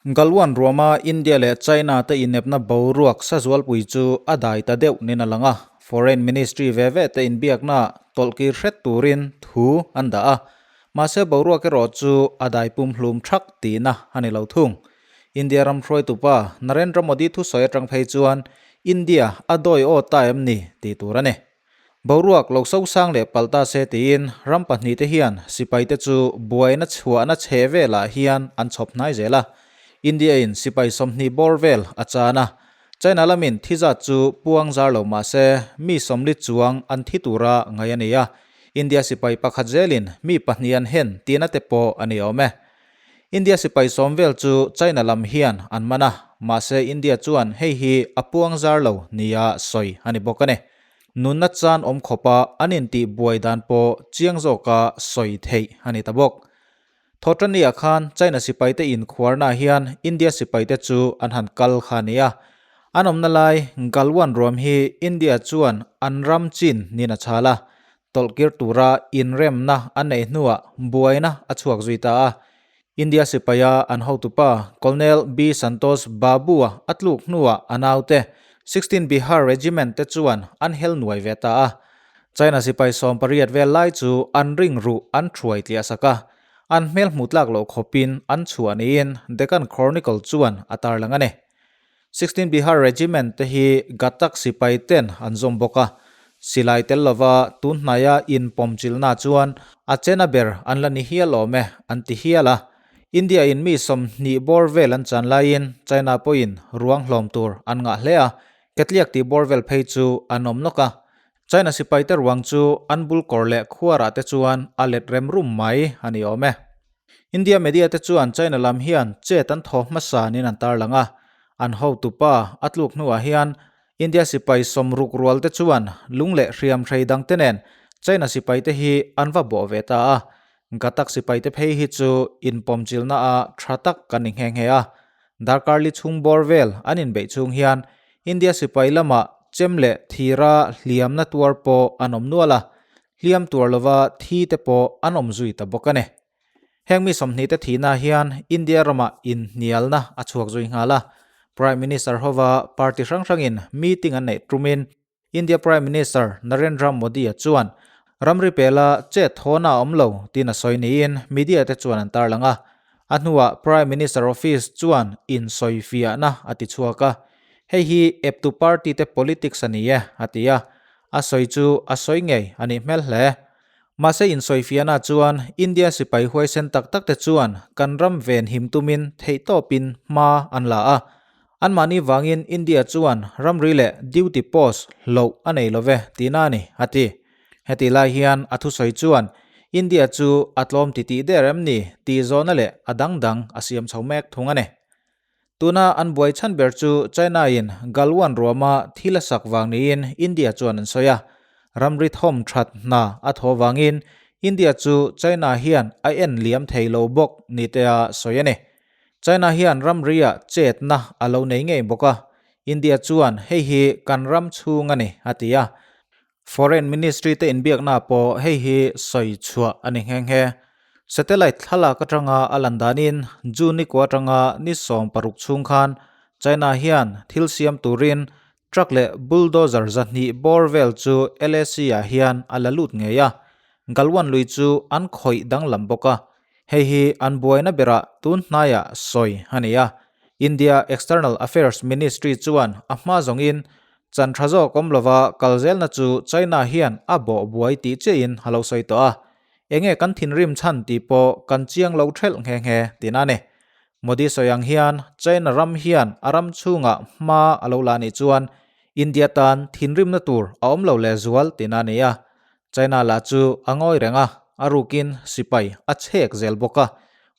Galwan ruama India leh China te inepna boruak sazualpui chu a dai ta deuh nin a lang a, Foreign Ministry ve ve te inbiakna tawlhkir hret turin thu an dah a, mahse boruak erawh chu a dai pumhlum thak tihna a ni lo thung. India ram hruaitupa Narendra Modi thusawi atang phei chuan India a dawi aw ta em ni tih tur a ni. Boruak lo sosang leh palh ta se tiin ram pahnihte hian sipaite chu buaina chhuahna chhe velah hian an chhawp hnai zel a. India-in sipai 20 bawr vel a chan a, China lamin thi zat chu puang zar lo mah se mi 40 chuang an thi tura ngaih a ni a, India sipai pakhat zelin mi pahnih an hen tihna te pawh a ni awm e. India sipai 10 vel chu China lam hian an man a, mahse India chuan hei hi a puang zar lo nia sawi a ni bawk a ni. Nunna chan awm khawpa an intih buai dan pawh chiang zawka sawi theih a ni ta bawk. Thawhṭanniah khan China sipaite inkhuarnaah hian India sipaite chu an han kal kha a ni a. An awmna lai Galwan ruam hi India chuan an ram chin niin a chhal a, tawlhkir tura inremna an neih hnuah buaina a chhuak zui ta a. India sipaia an hotupa Colonel B Santosh Babu-a a tluk hnuah a naute 16 Bihar Regiment te chuan an hel nuai ve ta a. China sipai 18 vel lai chu an ring ruh an thuai tliah sak a, an hmel hmuh tlak loh khawpin an chhuah niin Deccan Chronicle chuan a tarlang a ni. 16 Bihar Regiment te hi Ghatak sipai ten an zawm bawk a, silai tel lova tun hnaia inpawmchilhna chuan a chena ber an la ni hial awm e an ti hial a. India in mi 20 bawr vel an chan laiin China pawhin ruang hlawm tur an ngah hle a, ketliak tih bawr vel phei chu an awm nawk a. China sipai te ruang chu an bul kawr leh khuarah te chuan a let rem rum mai a ni awm e. India media te chuan China lam hian chet an thaw hmasa niin an tarlang a, an hotupa a tluk hnuah hian India sipai 60 rual te chuan lung leh hriam hrei dang te nen China sipai te hi an va bawh ve ta a, Ghatak sipai te phei hi chu inpawmchilna a tha tak kan ni nghe nghe a, darkar li chhung bawr vel an inbeih chhung hian India sipai lamah chem leh thira hliamna tuar pawh an awm nual a, hliam tuar lova thi te pawh an awm zui ta bawk a ni. Heng mi 20 te thihna hian India ramah inhnialna a chhuak zui nghal a, Prime Minister hova party hrang hrangin meeting an neih tumin India Prime Minister Narendra Modi-a chuan ramri pela chet thawna a awm lo tiin a sawi niin media te chuan an tarlang a. A hnuah Prime Minister Office chuan insawifiahna a ti chhuak a, hei hi eptu party te politics a ni e a ti a, a sawi chu a sawi ngei a nih hmel hle. Mahse insawifiahna chuan India sipai huaisen tak tak te chuan kan ram ven him tumin theihtawpin hma an la a, anmahni vangin India chuan ramri leh duty post hloh a nei love tihna a ni a ti. Hetih lai hian a thusawi chuan India chu a tlawm titih der em ni tih zawhna leh a dang dang a siam chho mek thung a ni. Tuna an buai chhan ber chu China-in Galwan ruama thil a sak vang niin India chuan an sawi a. Ramri thawm that hna a thaw vangin India chu China hian a en liam thei lo bawk ni te a sawi a ni. China hian ramri-ah chetna a lo nei ngei bawk a, India chuan hei hi kan ram chhung a ni a ti a. Foreign Ministry te inbiakna pawh hei hi sawi chhuah a ni nghe nghe. Satellite thlalak atanga a lan danin June ni kua atanga ni 16 chhung khan China hian thil siam turin truck leh bulldozer 200 bawr vel chu LAC-ah hian a la lut ngei a, Galwan lui chu an khawih danglam bawk a, hei hi an buaina berah tun hnaiah sawi a ni a. India External Affairs Ministry chuan a hma zawngin Chan tha zawk awm lova kal zelna chu China hian a bawh buai tih chiahin a lo sawi tawh a, enge kan thinrim chhan tih pawh kan chiang lo thelh nghe nghe tihna a ni. Modi sawi ang hian China ram hian a ram chhungah hma a lo la nih chuan India tan thinrimna tur a awm lo leh zual tihna a ni a, China lah chu a ngawi reng a, a rukin sipai a chhek zel bawk a,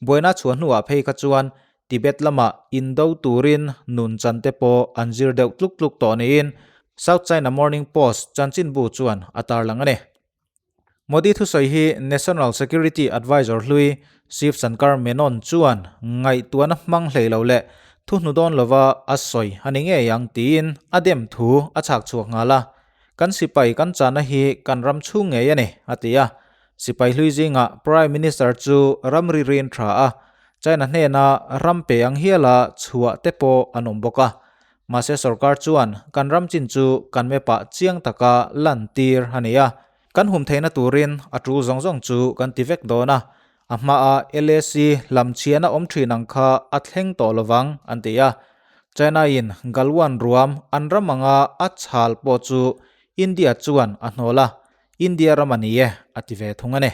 buaina chhuah hnuah phei kha chuan Tibet lamah indo turin nun chan te pawh an zir deuh tluk tluk tawh niin South China Morning Post chanchinbu chuan a tarlang a ni. Modi thusawi hi National Security Advisor hlui Shiv Shankar Menon chuan ngaihtuahna hmang hlei lo leh thuhnu dawn lova a sawi a ni ngei ang tiin a dem thu a chhak chhuak nghal a. Kan sipai kan chahna hi kan ram chhung ngei a ni, a ti a. Sipai hlui zingah Prime Minister chu ramri rin tha a. China hnena ram pe ang hiala chhuah te pawh an awm bawk a. Mahse sorkar chuan kan ram chin chu kan map-ah chiang taka lantir a ni a. Kan hum theihna turin a tul zawng zawng chu kan ti vek dawn a. A hmaa LAC hlamchhiahna awm thin ang kha a thleng tawh lovang an ti a. China-in Galwan ruam an ram anga a chhal pawh chu India chuan a hnawl a, India ram a ni e a ti ve thung a ni.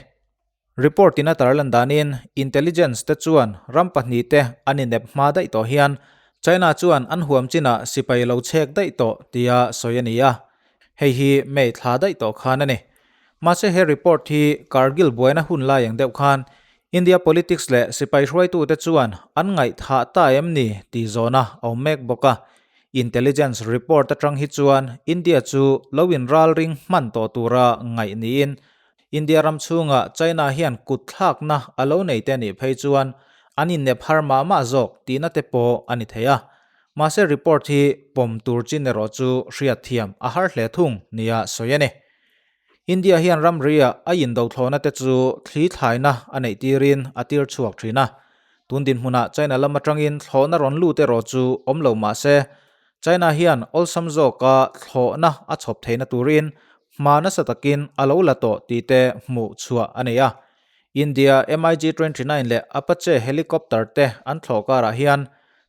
Report in a tarlan danin intelligence te chuan ram pahnihte an inep hma daih tawh hian China chuan an huam chinah sipai lo chhek daih tawh tia sawi a ni a, hei hi May thla daih tawh khan a ni. Mahse he report hi Kargil buaina hun lai ang deuh khan India politics leh sipai hruaitute chuan an ngaihthah ta em ni tih zawhna a awm mek bawk a. Intelligence report atang hi chuan India chu lo inralring hman tawh tura ngaih niin India ram chhunga China hian kut thlakna a lo nei te nih phei chuan an innep har mah mah zawk tihna te pawh a ni thei a. Mahse report hi pawm tur chin erawh chu hriat thiam a har hle thung nia sawi a ni. India hian ramria a indothlawhna te chu thli thlaina a neih tirin a tir chhuak thin a. Tun dinhmunah China lam atangin thlawhna rawn lut erawh chu awm lo mah se China hian awlsam zawka thlawhna a chhawp theihna turin hma nasa takin a lo la tawh tih te hmuh chhuah a nei a. India MiG-29 leh Apache helicopter te an thlawh karah hian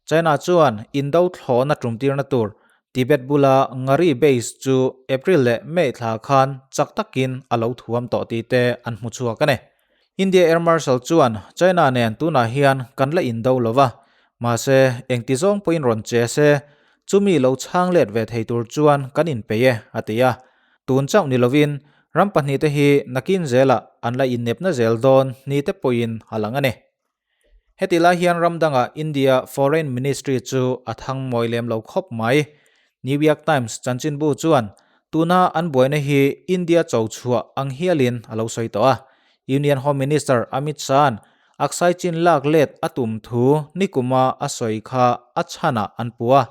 China chuan indo thlawhna tumtirna tur Tibet bula Ngari base chu April leh May thla khan chak takin a lo thuam tawh tih te an hmu chhuak a ni. India Air Marshal chuan China nen tunah hian kan la indo lo va, mahse engti zawng pawhin rawn che se, chumi lo chhang let ve thei tur chuan kan inpeih e, a ti a. Tun chauh ni lovin ram pahnihte hi nakin zelah an la innepna zel dawn ni te pawhin a lang a ni. Heti lai hian ram dangah India Foreign Ministry chu a thang mawi lem lo khawp mai. New York Times chanchinbu chuan tuna an buaina hi India cho chhuah ang hialin a lo sawi tawh a. Union Home Minister Amit Shah-a'n Aksai Chin lak let a tum thu nikuma a sawi kha a chhanah an puh a.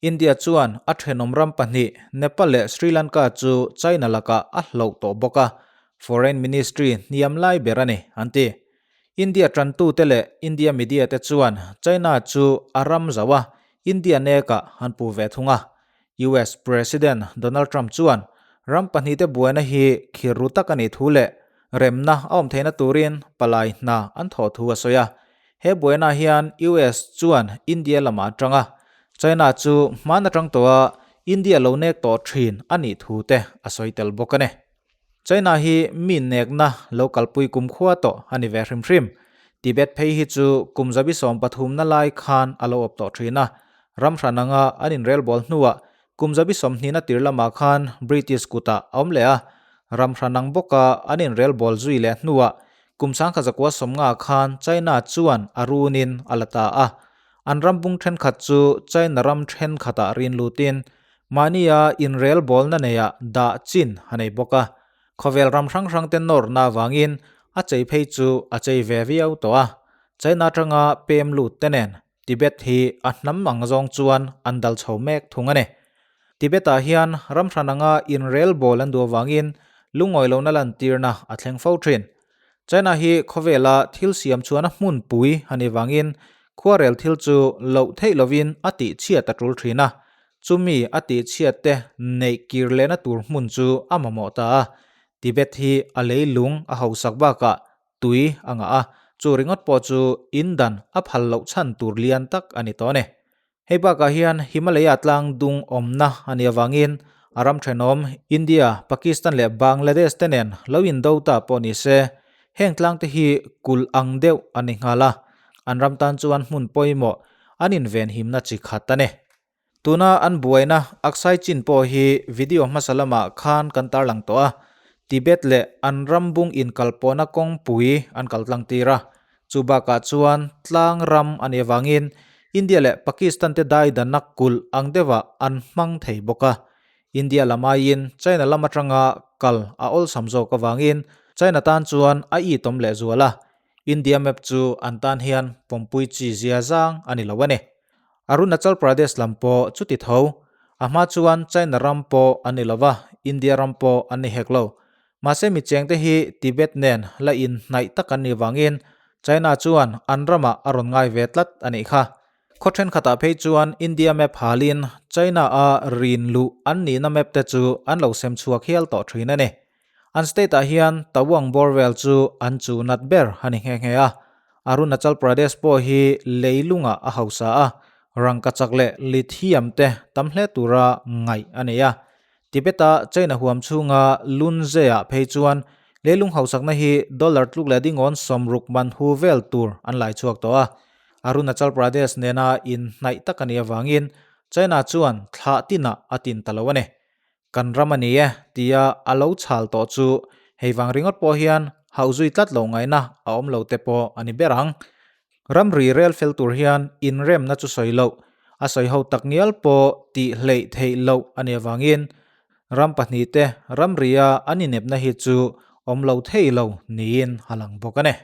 India chuan a thenawm ram pahnih Nepal leh Sri Lanka chu China lakah a hloh tawh bawk a, Foreign Ministry hniam lai ber a ni, an ti. India tantute leh India media te chuan China chu a ram zauh a, India nekah an puh ve thung a. US President Donald Trump chuan ram pahnihte buaina hi khir ru tak a nih thu leh remna a awm theihna turin palai hna an thawh thu a sawi a. He buaina hian US chuan India lamah a tang a, China chu hman atang tawha India lo nek tawh thin a nih thu te a sawi tel bawk a ni. China hi mi nekna lo kalpui kumkhua tawh a ni ve hrim hrim. Tibet phei hi chu kum zabi 13 na lai khan a lo awp tawh thin a. Ram hran anga an inrelbawl hnuah kum zabi 20 na tir lamah khan British kutah a awm leh a. Ram hran ang bawka an inrelbawl zui leh hnuah kum 1950 khan China chuan a runin a la ta a. An ram bung thenkhat chu China ram thenkhatah rin lutin Mahnia inrelbawlna neiah dah chin a nei bawk a, khawvel ram hrang hrangte nawrna avangin a chei phei chu a chei ve viau tawh a. China atanga pem lut te nen Tibet hi a hnam ang zawng chuan an dal chho mek thung a ni. Tibet-ah hian ram hran anga inrelbawl an duh avangin lungawi lohna lantirna a thleng fo thin. China hi khawvela thil siam chuan a hmunpui a nih vangin khuarel thil chu loh theih lovin a tihchhiat a tul thin a, chumi a tihchhiat te neih kir lehna tur hmun chu a mamawh ta a. Tibet hi a leilung a hausak bakah tui a ngah a, chu ringawt pawh chu in dan a phal loh chhan tur lian tak a ni tawh a ni. Hei bakah hian Himalaya tlang dung awmna a nih avangin a ram thenawm India, Pakistan leh Bangladesh te nen lo indo ta pawh ni se, heng tlang te hi kulh ang deuh a ni nghal a, an ram tan chuan hmun pawimawh an invenhimna chi khat a ni. Tuna an buaina Aksai Chin pawh hi video hmasa lamah khan kan tarlang tawh a, Tibet leh an ram bung inkalpawhna kawngpui an kaltlang tir a, Chu bakah chuan tlang ram a nih avangin India leh Pakistan te daidanna kulh ang deuhah an hmang thei bawk a. India lam aiin China lam atanga kal a awlsam zawk avangin China tan chuan a itawm lehzual a. India map chu an tan hian pawmpui chi zia zang a ni lo a ni. Arunachal Pradesh lam pawh chuti tho. A hma chuan China ram pawh an ni lo va, India ram pawh an ni hek lo. Mahse mi chengte hi Tibet nen la inhnaih tak an nih vangin China chuan an ramah a rawn ngai ve tlat a nih kha. Khaw thenkhatah phei chuan India map halin China-a rin luh an nihna map te chu an lo sem chhuak hial tawh thin a ni. An state-ah hian Tawang bawr vel chu an chu nat ber a ni nghe nghe a. Arunachal Pradesh pawh hi leilungah a hausa a, rangkachak leh lithium te tam hle tura ngaih a nei a. Tibet-a China huam chhunga Lunze-ah phei chuan leilung hausakna hi dollar tluk leh dingawn 60 man hu vel tur an lai chhuak tawh a. Arunachal Pradesh nena inhnaih tak a nih avangin China chuan thlah tinah a tin ta lo a ni. Kan ram a ni e tia a lo chhal tawh chu hei vang ringawt pawh hian hauh zui tlat lo ngaihna a awm lo te pawh a ni ber ang. Ramri rel fel tur hian inremna chu sawi loh, a sawi ho tak ngial pawh tih hleih theih loh a nih avangin ram pahnihte ramria an inepna hi chu awm lo thei lo niin a lang bawk a ni.